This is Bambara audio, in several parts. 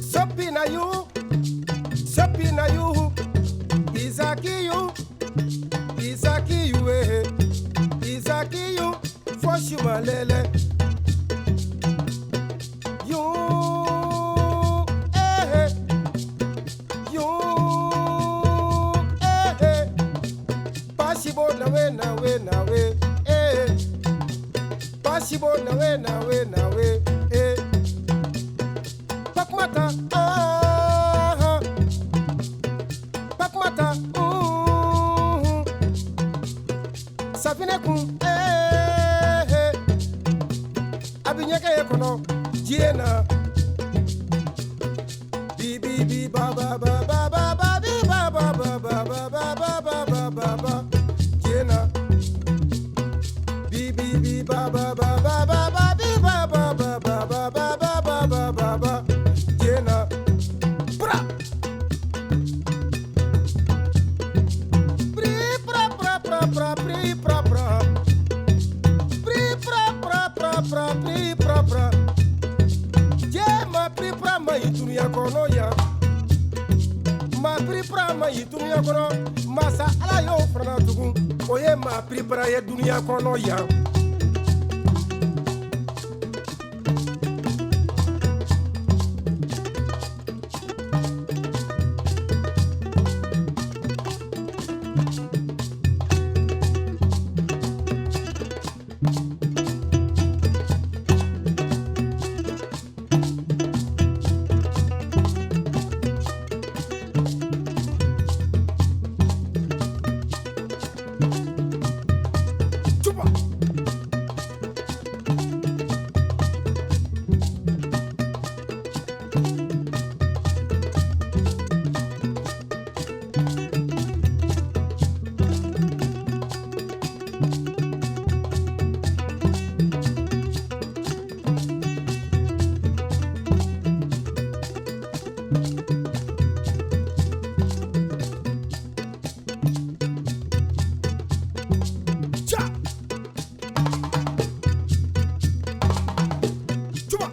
Sopina yu, Sopina yu, Isakiyu, Isakiyu eh, Isakiyu, Foshima lele. Yu, eh, yu, eh, Pasibo nawe nawe nawe, eh, Pasibo nawe nawe nawe, eh. Pakmata, ah, Pakmata, Safine kun, eh, A bi ɲɛgɛn kɔnɔ, diɲɛ na. Bi bi bi ba ba ba ba ba ba bi ba ba ba ba ba ba ba ba ba ba ba diɲɛ na. Bi bi bi ba ba ba ba ba ba bi ba ba ba ba ba ba ba ba ba ba ba diɲɛ na. Bra! Pri pra pra pra pra pri pra pra. Pri pra pra pra pra pri pra pra. Diɲɛ pri pra ma ɲi dunuya kɔnɔ yan. Ma pri pra ma ɲi dunuya kɔnɔ. Masa Ala y'o fana tugun. O ye maa pri pra ye dunuya kɔnɔ yan. Tuba! Cha! Tuba!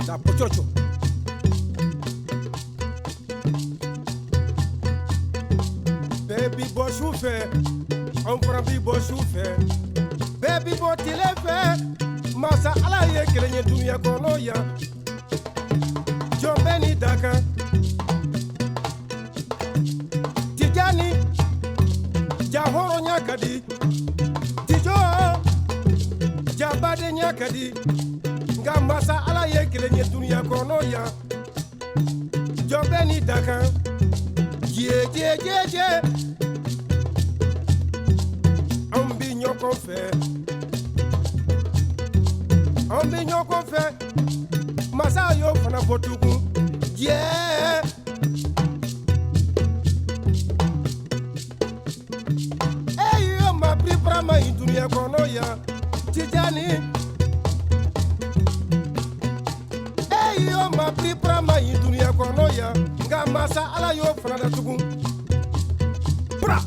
Da pochocho. Bɛɛ bi bɔ su fɛ, anw fana bi bɔ su fɛ. Bɛɛ bi bɔ tile fɛ, masa Ala ye kelen ye dunuya kɔnɔ yan. Jɔn bɛɛ n'i dakan. Tijani, ja hɔrɔnya ka di. Tijo, ja badenya ka di. Nka masa Ala ye kelen ye dunuya kɔnɔ yan. Jɔn bɛɛ n'i dakan. Diɲɛ diɲɛ diɲɛ diɲɛ. Anw bi ɲɔgɔn fɛ. Anw bi ɲɔgɔn fɛ. Masa y'o fana fɔ tugun. Diɲɛ. Eyo ma piripara ma ɲi dunuya kɔnɔ yan. Tijani. Eyo ma piripara ma ɲi dunuya kɔnɔ yan. Nka masa Ala y'o fana da tugun. Bra!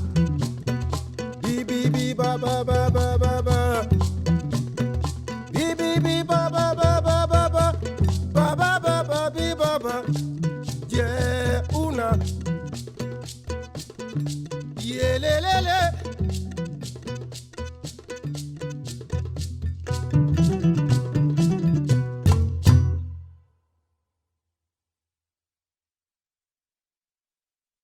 Bi bi bi ba ba ba ba ba ba. Bi bi bi ba ba ba ba ba ba. Ba ba ba ba bi ba ba. Diɲɛ una. Yelelele.